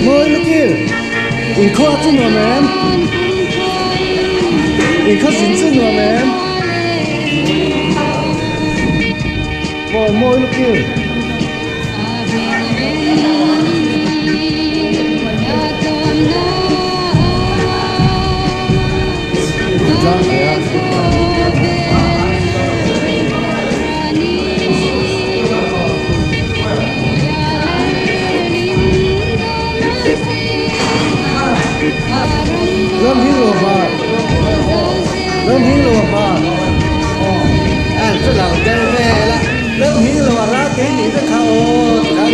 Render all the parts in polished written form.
Mawi lukin inkhua chu nuam em? Inkhaw zin chu nuam em? Mawi mawi lukin. Ram hi lo va ram hi lo va an chu lo tel vel a ram hi lo a ral kei nih vek kha aw tikhan.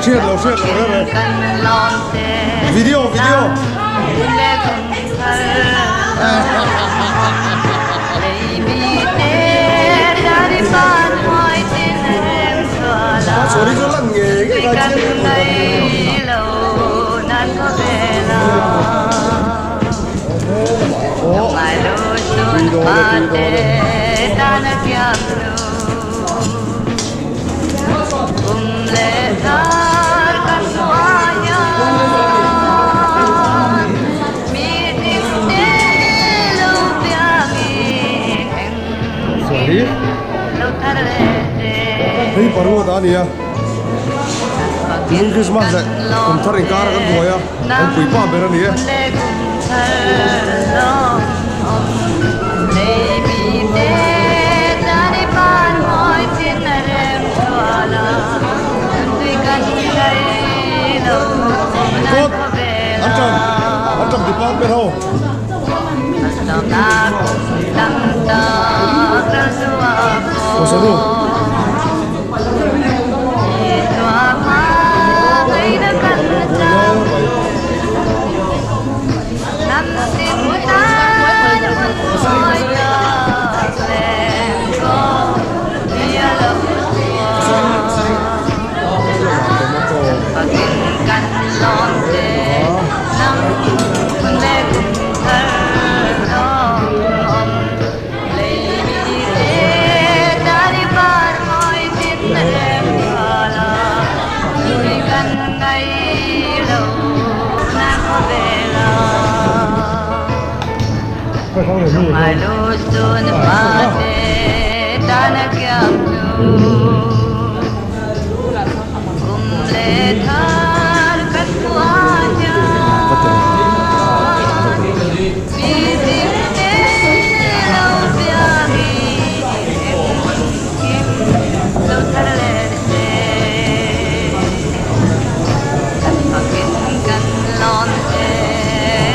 Hriat lo hriat lo reng reng video video Sorry chu lan ngei ngei ka chiang Hei paruat a nia Nimin Christmas leh kum thar inkar a kan buai a kan puipa ber a ni e. Kawt an ṭang an ṭang department ho. Pawisa nu.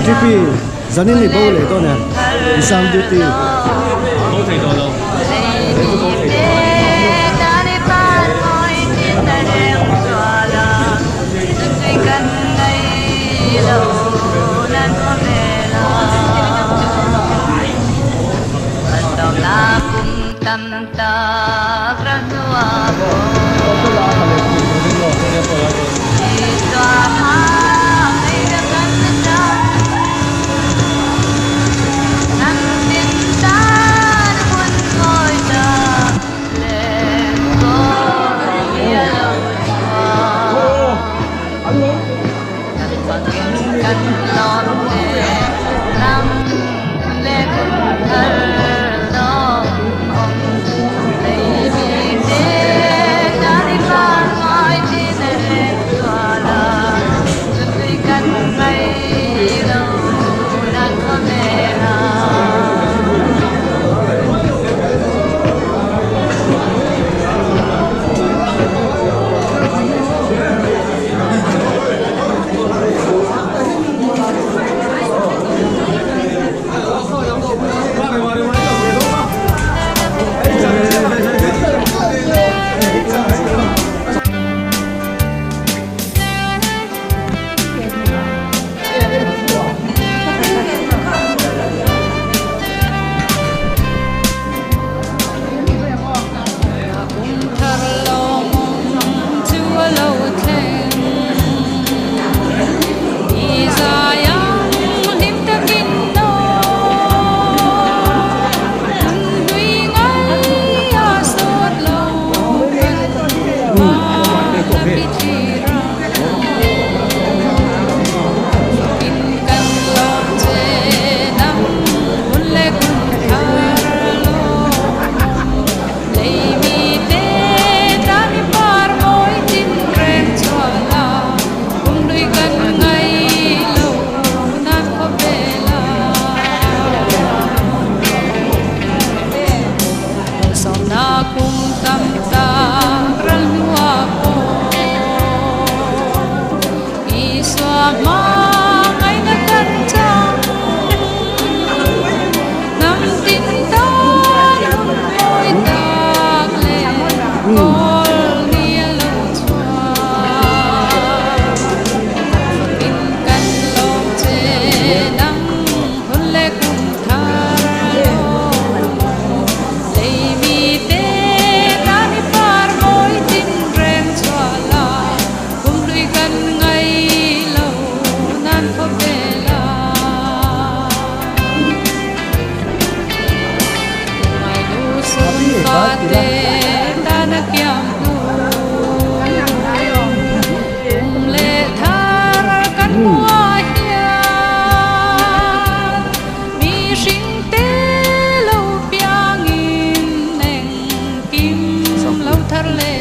TP zanin i bo leh dawn em i sound duty. Bo thei tawh lo. Kei chu bo thei tawh lo.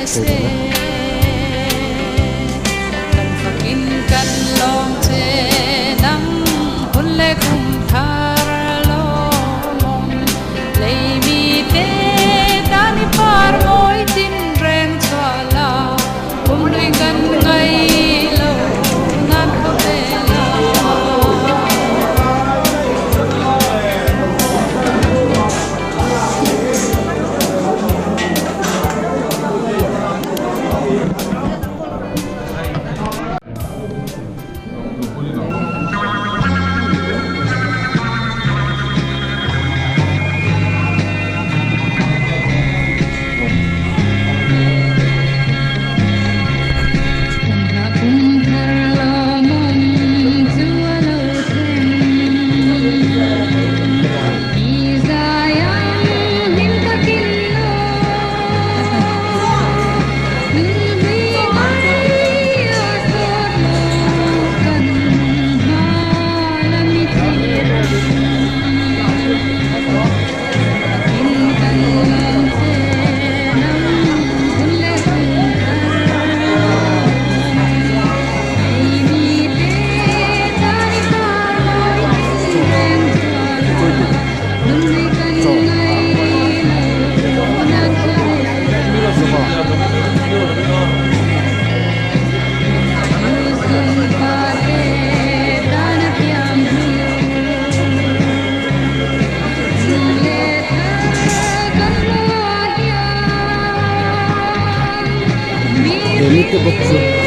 thei dawn a. He mite bawk chu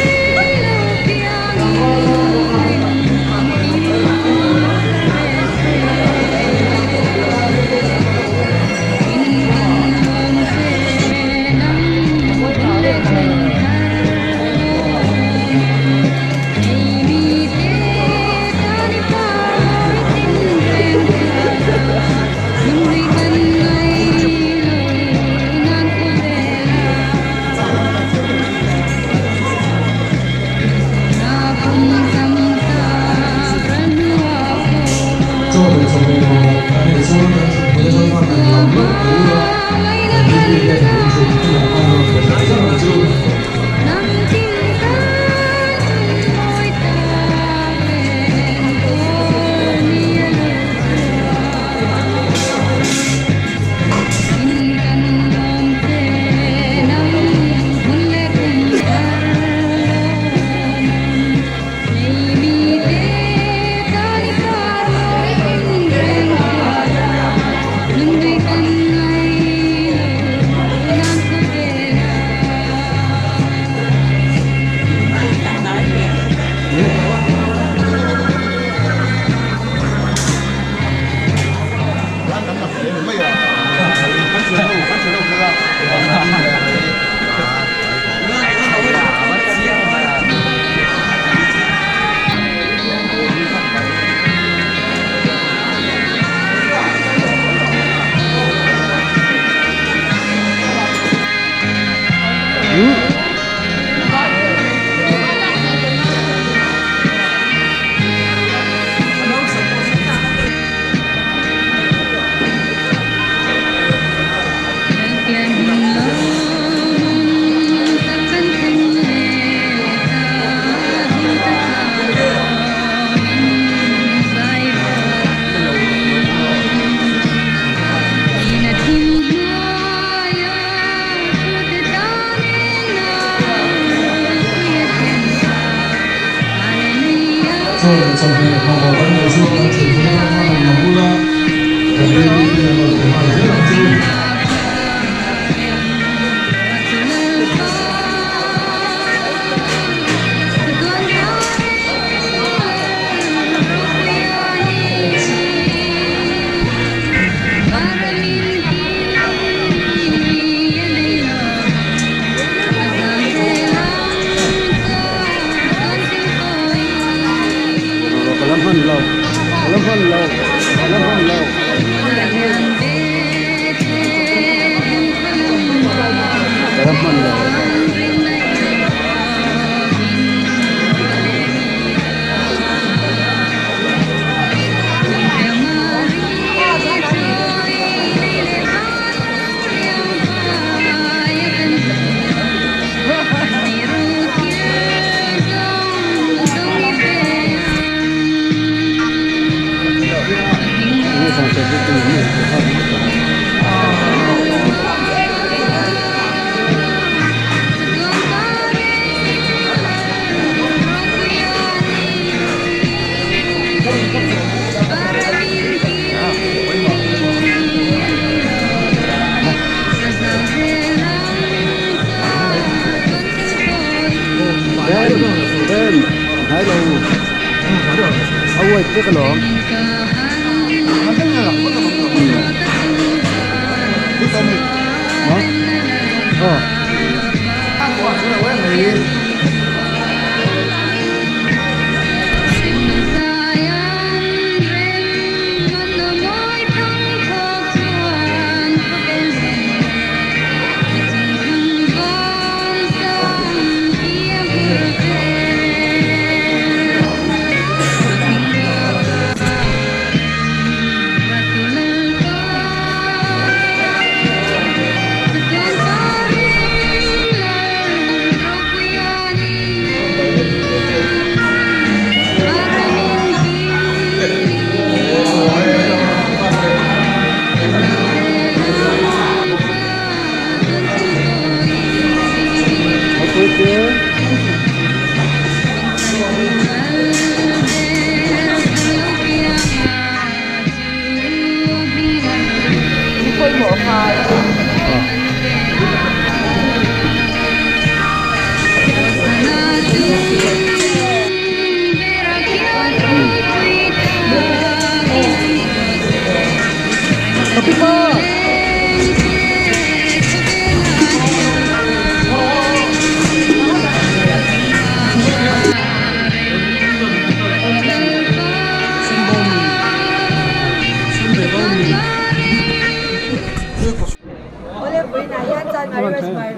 Ka la hman lo ka la hman lo ka la hman lo. vek alawm.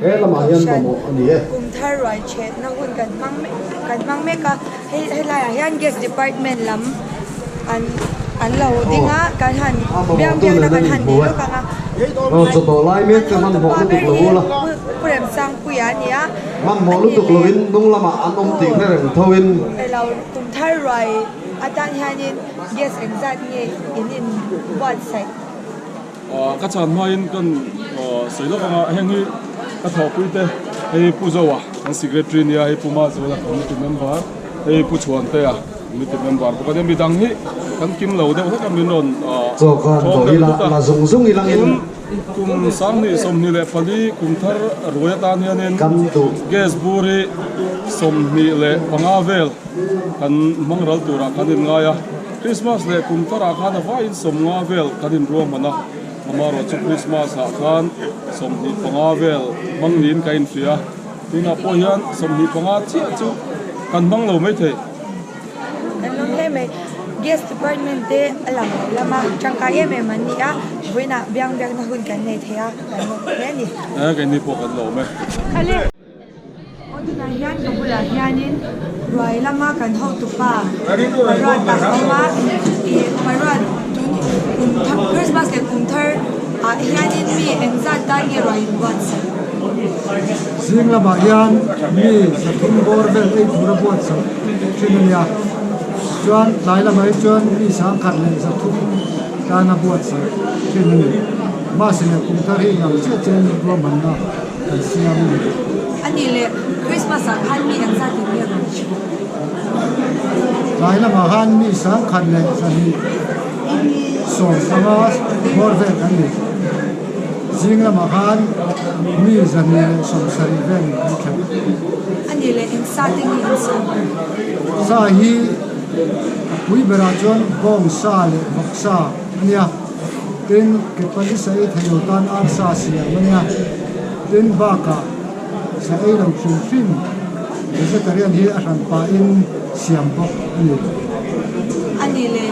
He lamah hian mamawh a ni e. Kum thar ruai chhetna hun kan hmang kan hmang mek a, hei helaiah hian gas department lam an an lo ding a, kan han biang biakna kan han nei lawk ang a. Aw chawtawh lai mek te hmanhmawh lutuk lo ula. Pu Remsangpuia a ni a. Hmanhmawh lutuk lovin hnung lamah an awm tih hre reng thoin. Elo kum thar ruai atan hianin gas engzat nge in in buatsaih? Ka chhan hmain kan sawi lawk anga heng hi ka thawhpui te hei Pu Zoa kan secretary nia hei Pu Mazuala committee member hei Pu Chhuantea committee member bawk a nia midang hi kan kim lo deuh hlek a min rawn thawm deuh tut a tun kum 2024 kum thar ruai atan hianin gas bur hi 25 vel kan hmang ral turah kan inngai a. Christmas leh kum tarah khan a vaiin 50 vel kan inruahman a, amaherawh chu Christmas ah khan 25 vel hmang niin ka inhria. Tunah pawh hian 25 chiah chu kan hmang lo maithei. Kan lawm hle mai. Gas department te a lang lo lam a, tangkai em em an ni a, vawiinah biang biakna hun kan nei thei a, kan lawm hle a ni. Keini pawh kan lawm e. Aw tunah hian ka bulah hianin ruai lama kan hotupa Paruat a awm a, ih Paruat tun kum thar Christmas leh kum thar ah hianin mi engzat tan nge ruai in buatsaih? Zing lamah hian mi 300 bawr vel ei tura buatsaih thin a nia, chuan tlai lamah hi chuan mi 1300 tana buatsaih thin a ni. Mahse leh kum thar hi inang chiah chiahin ruahmanna. kan siam a ni. A nih leh Christmas ah khan mi engzat in nge rawn chhuah? Tlai lamah khan mi 1275 bawr vel kan ni. Zing lamah khan mi 270 vel kan thleng. A nih leh eng sa te nge an siam? Sa hi a pui berah chuan bawng sa leh vawk sa a nia. Tin, ke pali sa ei thei lo tan arsa siam a nia. Tin, bakah sa ei lo hrim hrim vegetarian hi a hran pahin siam bawk a ni. A nih leh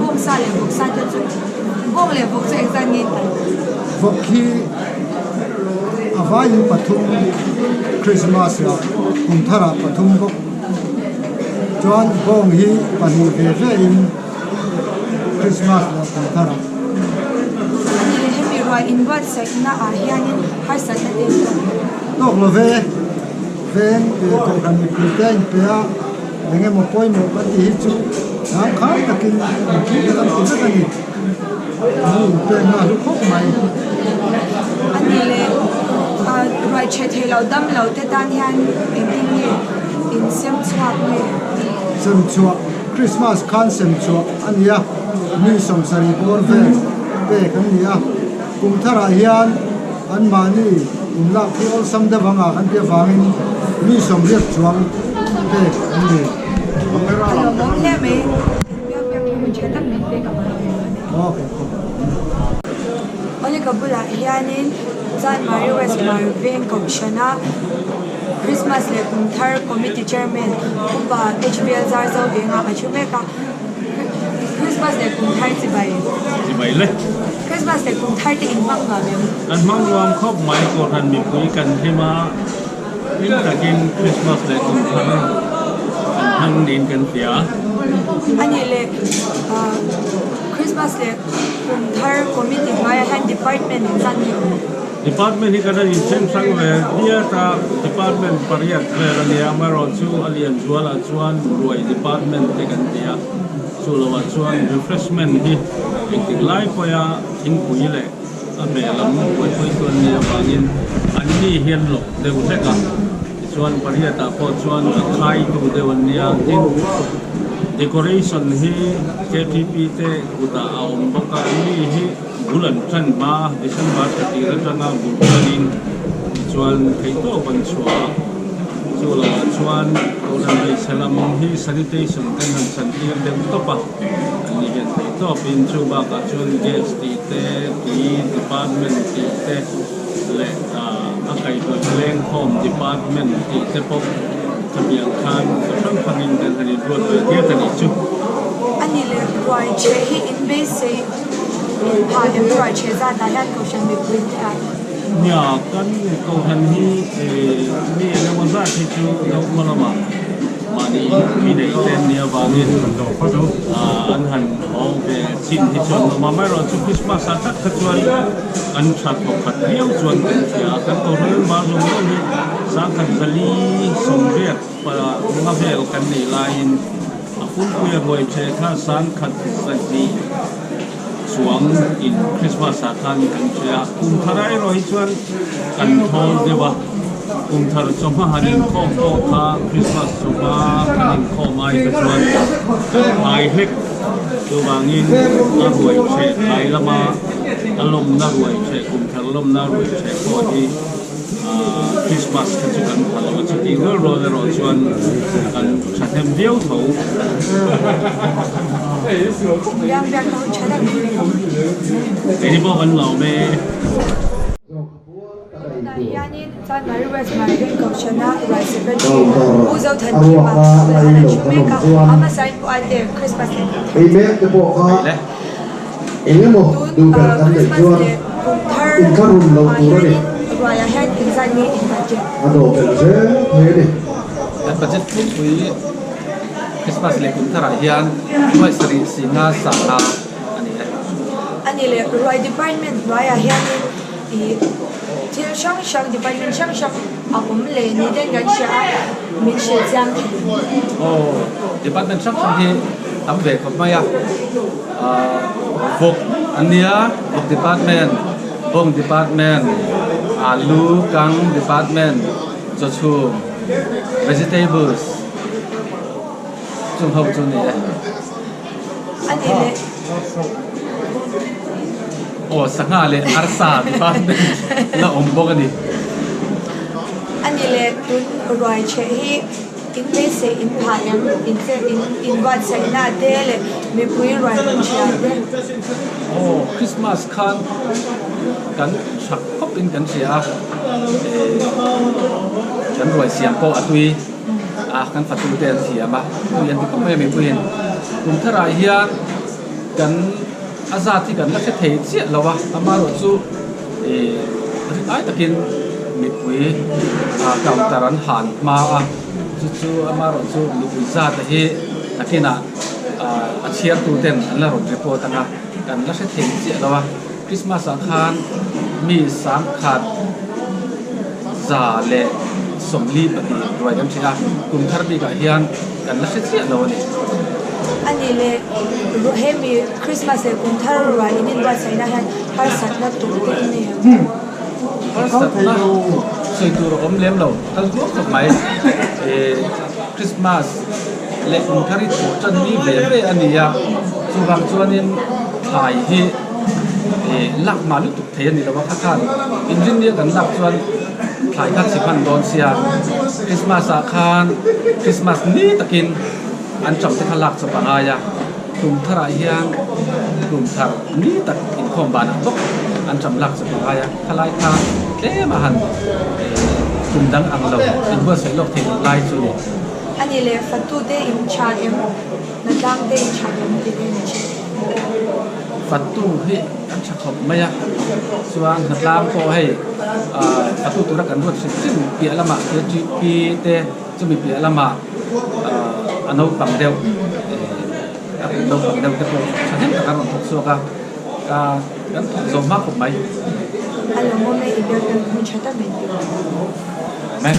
bawng sa leh vawk sa te chu bawng leh vawk chu engzat nge in tal? Vawk hi a vaiin pathum Christmas ah kum tharah pathum bawk chuan bawng hi pahnih ve ve in. Christmas leh kum thar ah. Ani leh hemi ruai inbuatsaihna ah hianin harsatna te an tawk lo. Tawk lo ve, veng leh kohhran mipui te a inpe a, eng emaw pawimawh kan tih hi chu hnam khar takin engkim kan ti vek a ni. An inpekna a hlu khawp mai. Ani leh ruai chhe thei lo dam lo te tan hian engtin nge insem chhuak nge? Sem chhuah. Christmas khan sem chhuah a ni a, mi 70 bawr vel pek an ni a. Kum tharah hian anmahni inlak hi awlsam deuh anga kan tih avangin mi 80 chuang pek an ni. A lawmawm hle mai. Biak biak hi hun tha tak min pek avang a ni. Awle ka bulah hianin Chanmari West Marveng Kohhrana Christmas leh Kumthar Committee Chairman Upa HVL Zarzo Enga a thu mek a. Christmas leh Kumthar chibai. Chibai le. Christmas leh Kumthar te in hmang nuam em? Kan hmang nuam khawp mai Kohhran mipui kan hlim a, hlim takin Christmas leh Kumthar kan hmang niin kan hria. Anih leh Christmas leh Kumthar Committee hnuaiah hian Department in zan nge awm? Department hi kan han inthen hrang ve diat a, Department pariat vel a nia, amaherawhchu a lian zualah chuan ruai Department te kan ti a, chu lohah chuan Refreshment hi engtik lai pawha thingpui leh a hmeh lam buaipui chu an nih avangin an ni hian lawk deuh hlek a, tichuan pariatah pawh chuan a khaitu deuh an nia, tin Decoration hi KTP te kutah a awm bawk a, an ni hi. Bul an tan hma, December thla tir atanga bul tanin tichuan theihtawp an chhuah a, chu lohah chuan Kohhran hmeichhe lam hi sanitation kan han chan tir deuh tawp a, an ni hian theihtawpin chu bakah chuan gas tih te, tui department tih te leh a kaihhnawih lengkhawm department tih te pawh khamiang khan ka hrang hrangin kan han inruat ve diat a nih chu. A ni leh ruai chhe hi inbeisei. Inpha lem ruai che zatah hian Kohhran mipui te ah. Nia, kan Kohhran hi mi eng emaw zat hi chu Zokhua lamah mahni mi neih te an nih avangin an han haw ve chin hi chuan awm a, amaherawhchu Christmas ah tak kha chuan kan tha thawkhat viau chuan kan hria a, kan Kohhran an bar zawng zawng hi sangkhat zali sawmriat panga vel kan nih laiin A pumpuia ruai che kha sangkhat zahnih chuang in Christmas ah khan kan che a, kum thar ah erawh hi chuan kan thawl deuh a, kum thar chawhma han inkhawm pawh kha Christmas chawhma kan inkhawm ai kha chuan kan phai hlek, chuvangin a ruai che phai lama a lawmna ruai che kum thar lawmna ruai che pawh hi. Christmas kha chu kan pha lo a, chutih rual rual erawh chuan kan thahnem viau tho. Kei pawh kan lawm e. Tunah hianin Chanmari West Marine Kohhrana Ruai Secretary Pu Zothanthima Bulan a thu mek a, a hmasain Pu Ate Christmas leh Kum Thar. Tun Christmas leh kum thar ah hianin ruaiah hian engzat nge in budget? Kan budget pumpui Christmas leh kum tharah hian nuai sarih singa sangha a ni e. A ni leh ruai department hnuaiah hianin ih thil hrang hrang department hrang hrang a awm leh ni ten kan hria a, min hrilh chiang thei. Aw department hrang hrang hi tam ve khawp mai a. Vawk an nia, vawk department, bawng department, alu kang department, chawchhum, vegetables chung ho chu ni e. Aw sangha leh arsa department la awm bawk a ni. A ni leh tun ruai chheh hi. In beisei in phah em? In che in in buatsaihna te leh mipui ruai rawn hria te. Aw, Christmas khan kan tha khawp in kan hria a, eh kan ruai siam pawh a tui a, kan fatu te an thiam a, tui an ti khawp mai a mipui in. Kum tharah hian kan a zat hi kan la hre thei chiah lo a, amaherawhchu eh rin ai takin mipui counter an han hma a. Chu chu amaherawhchu mipui zat hi nakinah a chhiartu ten an la rawn report ang a, kan la hre thei chiah lo a. Christmas ah khan mi sangkhat za leh 42 ruai kan hria a, kum thar bikah hian kan la hre chiah lo a ni. A nih leh hemi Christmas leh kum thar ruai in inbuatsaihna hian harsatna tur te i nei ang. Harsatna sawi tur a awm lem lo, kal duak khawp mai. Christmas leh kum thar hi thawh tan ni ve ve a ni a, chuvang chuanin thlai hi lak mah lutuk thei a ni lo a, kha khan inrinnia kan lak chuan thlai kha chhi hman dawn sia, Christmas ah khan Christmas ni takin. Anṭam te kha lak chawp a ngai a, kum tharah hian kum thar ni tak inkhawm banah bawk anṭam lak chawp a ngai a, khalai kha tlem a han kum dang ang lo inbuatsaih lawk thei loh lai chu ni. A nih leh fatute in tha em? Hnatlang te in tha em tih hi a ni thin. Fatu hi an tha khawp mai a, chuan hnatlang pawh hei fatu tura kan ruat hrim hrim piah lamah KTP te chumi piah lamah a naupang deuh a kum naupang deuh te pawh thahnem tak an rawn thawk chhuak a, kan thawk zawm hma khawp mai. A lawmawm e i biak hun tha tak min ti. Amen.